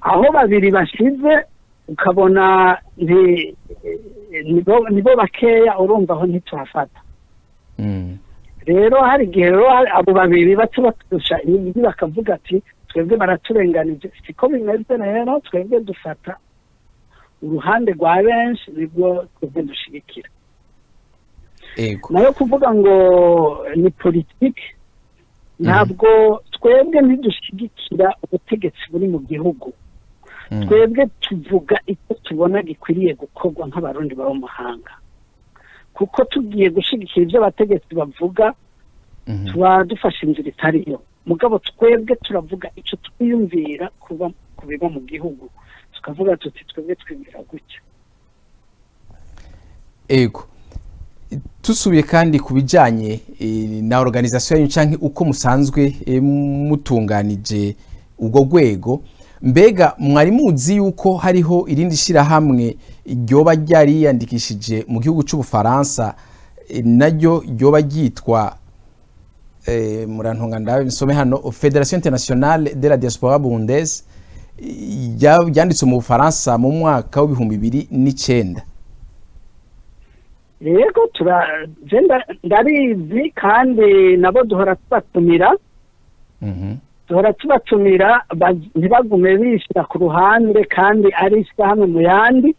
Aho babiri bashize, ukabona nibo bakeya, urumva aho ntituhafata. Rero hari igihe rero abo babiri baca baturusha ijwi, bakavuga ati: "Twebwe baraturenganije." Siko bimeze rero, twebwe dufata uruhande rwa benshi, nibwo twebwe dushigikira. Nayo kuvuga ngo ni politiki, ntabwo twebwe ntidushigikira ubutegetsi buri mu gihugu. Twebwe tuvuga icyo tubona gikwiriye gukorwa nk'Abarundi baba mu mahanga, kuko tugiye gushigikira ibyo abategetsi bavuga, tuba dufashe inzira itariyo. Mugabo twebwe turavuga icyo twiyumvira kuba ku biba mu gihugu, tukavuga tuti: "Twebwe twiyumvira gutya." Ego, tusubiye kandi ku bijanye na organisation yanyu canke uko musanzwe mutunganije ubwo rwego, mbega mwari muzi yuko hariho irindi shirahamwe ryoba ryariyandikishije mu gihugu c'Ubufaransa, naryo ryoba ryitwa, murantunga ndabe nsome hano, Fédération Internationale de la Diaspora Burundaise, ryanditswe mu Bufaransa mu mwaka w'2009? Yego, je ndabizi, kandi nabo duhora tubatumira. Duhora tubatumira, ntibagume bishyira ku ruhande kandi ari ishyirahamwe mu yandi.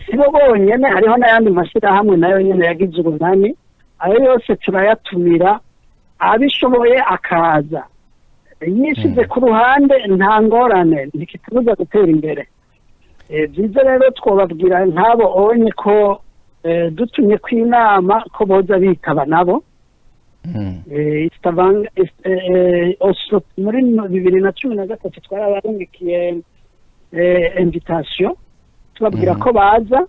Si bo bonyene, hariho n'ayandi mashyirahamwe nayo nyene yagize urunani. Ayo yose turayatumira, abishoboye akaza. Yishize ku ruhande, nta ngorane, ntikitubuza gutera imbere. Byiza rero twobabwira nk'abo onye ko dutumye ko inama ko boza bitaba nabo. Oslo muri 2013 twarabarungikiye invitation, tubabwira ko baza.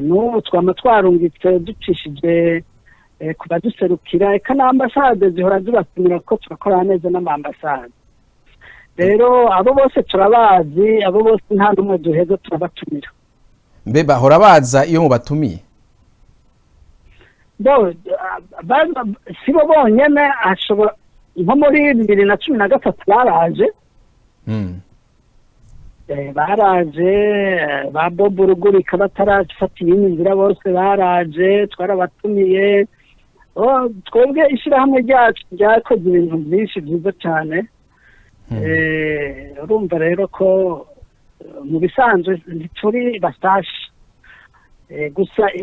N'ubu twama twarungitse ducishije ku baduserukira, eka n'ambasade zihora zibatumira, ko turakorana neza n'amambasade. Rero abo bose turabazi, abo bose nta n'umwe duheza, turabatumira. Mbe bahora baza iyo mubatumiye? Bo si bo bonyene. Ashobora nko muri 2013 baraje. Baraje ba Bob Rugurika batarafata iyindi nzira, bose baraje, twarabatumiye. Oh, twebwe ishyirahamwe ryacu ryakoze ibintu byinshi byiza cyane. Urumva rero ko mu bisanzwe ntituri bashasha. Gusa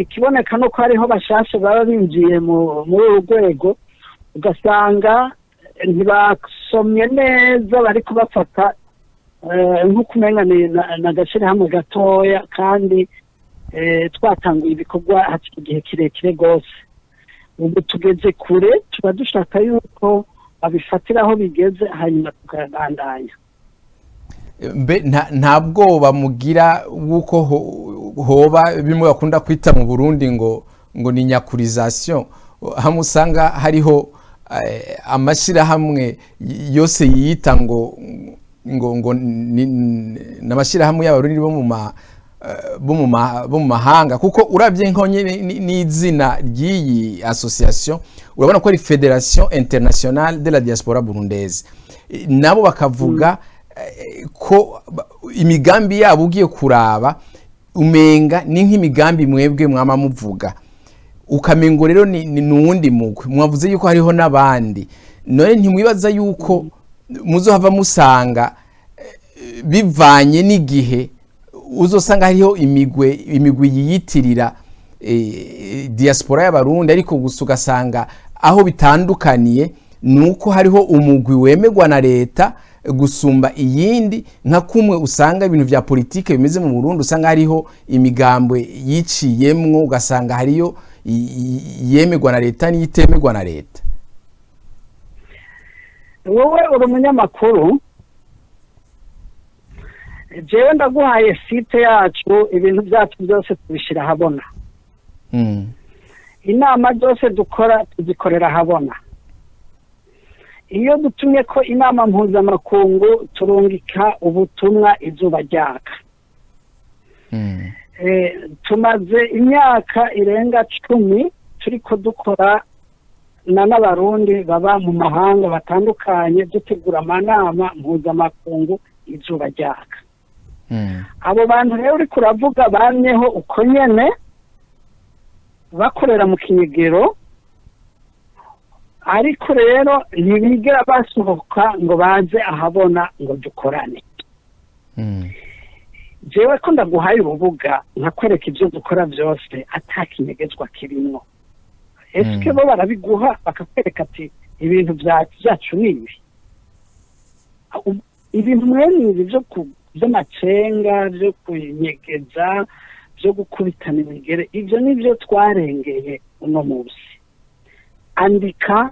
ikiboneka nuko hariho bashasha baba binjiye muri uru rwego, ugasanga ntibasomye neza, bari kubafata nk'uko umenga ni agashyirahamwe gatoya, kandi twatanguye ibikorwa hakiri igihe kirekire rwose. Ubu tugeze kure, tuba dushaka yuko babifatira aho bigeze, hanyuma tukabandanya. Mbe nta bwoba mugira bw'uko hoba bimwe bakunda kwita mu Burundi ngo ni nyakurisation, hamwe usanga hariho amashyirahamwe yose yiyita ngo ni amashyirahamwe y'Abarundi bo mu mahanga? Kuko urabye nko nyene n'izina ry'iyi association, urabona ko ari Fédération Internationale de la Diaspora Burundaise. Nabo bakavuga ko imigambi yabo ugiye kuraba umenga ni nk'imigambi mwebwe mwama muvuga, ukamengo rero ni nuwundi mugwi. Mwavuze yuko hariho n'abandi. None ntimwibaza yuko muzohava musanga bivanye n'igihe uzosanga hariho imigwi yiyitirira diaspora y'Abarundi, ariko gusa ugasanga aho bitandukaniye nuko hariho umugwi wemerwa na leta gusumba iyindi, nka kumwe usanga ibintu vya politike bimeze mu Burundi, usanga hariho imigambwe yiciyemwo, ugasanga hariyo yemerwa na leta n'iyitemerwa na leta? Wowe uri umunyamakuru, jewe ndaguhaye site yacu. Ibintu byacu byose tubishyira ahabona. Inama zose dukora tuzikorera ahabona. Iyo dutumye ko inama mpuzamakungu, turungika ubutumwa izuba ryaka. Tumaze imyaka irenga 10 turiko dukora na n'Abarundi baba mu mahanga batandukanye, dutegura amanama mpuzamakungu izuba ryaka. Abo bantu rero uriko uravuga bamyeho uko nyene, bakorera mu kinyegero, ariko rero ntibigera basohoka ngo baze ahabona ngo dukorane. Jewe ko ndaguhaye urubuga nkakwereka ibyo dukora byose ata kinyegezwa kirimwo, ese bo barabiguha bakakwereka ati ibintu byacu ni ibi? Ibintu mwene ibi by'amacenga, byo kunyegeza, byo gukubitana imigere, ibyo nibyo twarengeye uno munsi. Andika,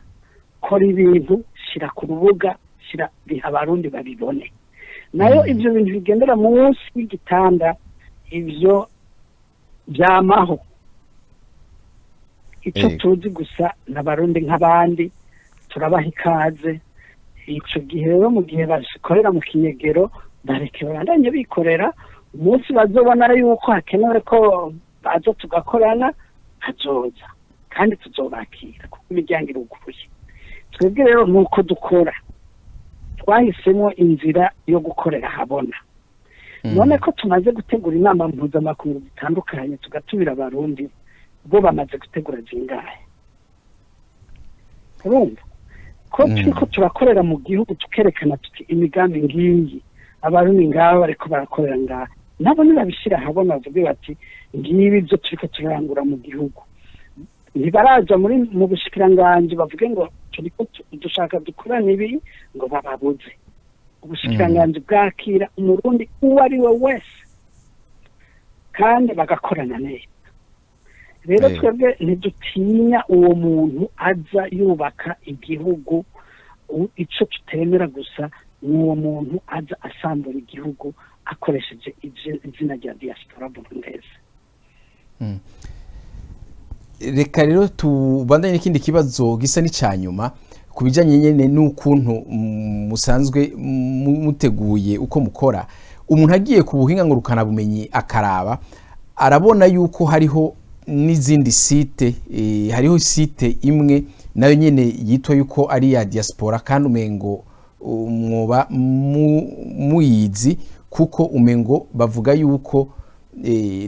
kora ibintu, shyira ku rubuga, shyira biha Abarundi babibone. Nayo ibyo bintu bigendera munsi y'igitanda, ibyo byamaho. Icyo tuzi gusa, n'Abarundi nk'abandi, turabaha ikaze. Icyo gihe rero, mu gihe bakorera mu kinyegero, bareke babandanye bikorera. Umunsi bazobona yuko hakenewe ko baza tugakorana, hazoza kandi tuzobakira, kuko imiryango iruguruye. Twebwe rero nuko dukora, twahisemo inzira yo gukorera ahabona. None ko tumaze gutegura inama mpuzamakungu zitandukanye, tugatumira Abarundi, bo bamaze gutegura zingahe? Urumva ko turiko turakorera mu gihugu, tukerekana tuti imigambi ngiyi, Abarundi ngaba bariko barakorera ngaha. Nabo nibabishyira ahabona, bavuge bati ngibi ibyo turiko turarangura mu gihugu. Ntibaraja muri mu bushikiranganji bavuge ngo turiko dushaka dukorane ibi, ngo bababuze. Ubushikiranganji bwakira Umurundi uwo ari we wese kandi bagakorana neza. Rero twebwe ntidutinya uwo muntu aza yubaka igihugu. Ico tutemera gusa ni uwo muntu aza asambura igihugu akoresheje izina rya diaspora burundese. Reka rero tubandanye n'ikindi kibazo gisa n'icya nyuma ku bijyanye nyine n'ukuntu musanzwe muteguye uko mukora. Umuntu agiye ku buhinga ngurukanabumenyi akaraba, arabona yuko hariho n'izindi site. Hariho site imwe nayo nyene yitwa yuko ari iya diaspora, kandi umengo mwoba muyizi, kuko umengo bavuga yuko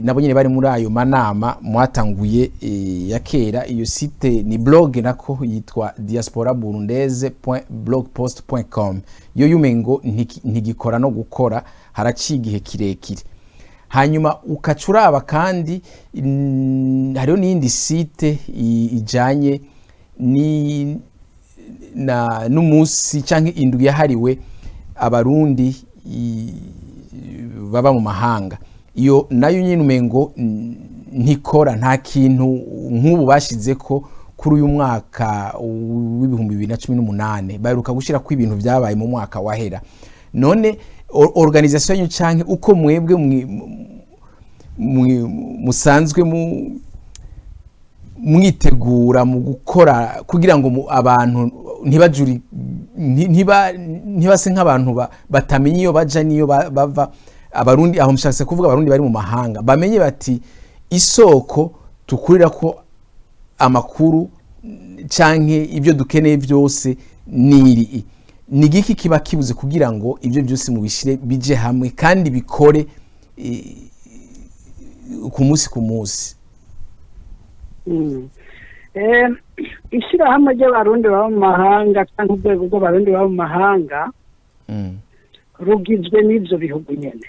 nabo nyene bari muri ayo manama mwatanguye ya kera. Iyo site ni blog nako yitwa diaspora burundaise.blogpost.com. Yo yumengo ntigikora no gukora, haraciye igihe kirekire. Hanyuma ukaca uraba kandi hariho n'iyindi site ijanye ni na n'umunsi canke indwi yahariwe Abarundi baba mu mahanga. Iyo nayo nyine umengo ntikora, nta kintu nk'ubu bashize ko kuri uyu mwaka w'2018 baheruka gushyira ko ibintu byabaye mu mwaka wahera. None organisation yanyu canke uko mwebwe musanzwe mwitegura mu gukora kugira ngo abantu ntibajuri ntibase nk'abantu batamenya iyo baja n'iyo bava, Abarundi, aho mushatse kuvuga Abarundi bari mu mahanga, bamenye bati isoko tukurira ko amakuru canke ibyo dukeneye byose niri, ni igiki kiba kibuze kugira ngo ibyo byose mubishire bije hamwe kandi bikore ku munsi ku munsi? Ishyirahamwe ry'Abarundi baba mu mahanga cyangwa urwego rw'Abarundi baba mu mahanga rugizwe n'ibyo bihugu nyene.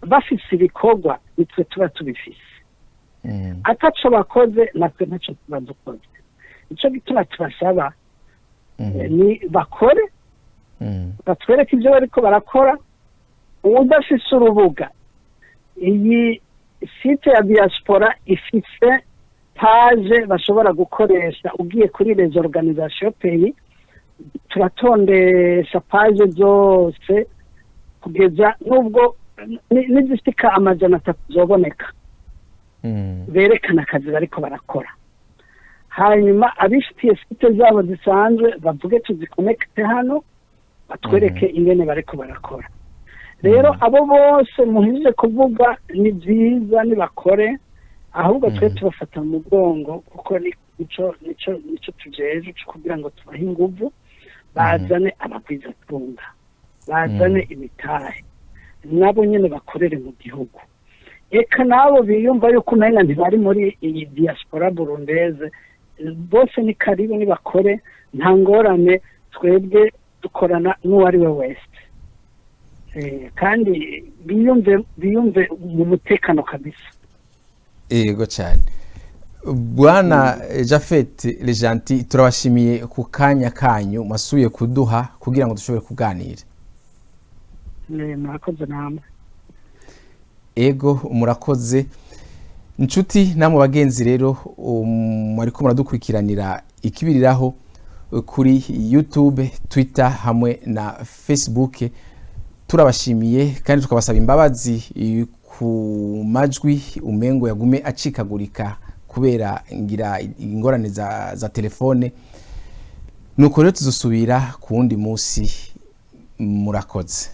Bafise ibikorwa, nitwe tuba tubifise. Ataco bakoze, natwe ntaco tuba dukoze. Nico gituma tubasaba ni bakore, batwereke ibyo bariko barakora. Uwudafise urubuga, iyi site ya diaspora ifise page bashobora gukoresha. Ugiye kuri les organisations pays, turatondesha page zose kugeza nubwo n'izishika 300 zoboneka, berekana akazi bariko barakora. Hanyuma abifitiye site zabo zisanzwe bavuge tuzikonekite hano, batwereke ingene bariko barakora. Rero abo bose muhije kuvuga, ni byiza nibakore, ahubwo twe tubafata mu mugongo, kuko nico tujejwe co kugira ngo tubahe inguvu, bazane abagwizatunga, bazane imitahe, nabo nyene bakorere mu gihugu. Eka nabo biyumva yuko umenga ntibari muri iyi diaspora burundaise, bose ni karibu, nibakore, nta ngorane. Twebwe dukorana n'uwo ari we wese. Kandi biyumve mu mutekano kabisa. Yego cyane. Bwana Jafet Legentil, turabashimiye ku kanya kanyu mwasubiye kuduha kugira ngo dushobore kuganira. Murakoze namwe. Ego, murakoze inshuti namwe bagenzi. Rero mwariko muradukurikiranira ikibiriraho kuri YouTube, Twitter hamwe na Facebook. Turabashimiye kandi tukabasaba imbabazi ku majwi umengo yagume acikagurika kubera ngira ingorane za telefone. Nuko rero tuzosubira ku wundi munsi. Murakoze.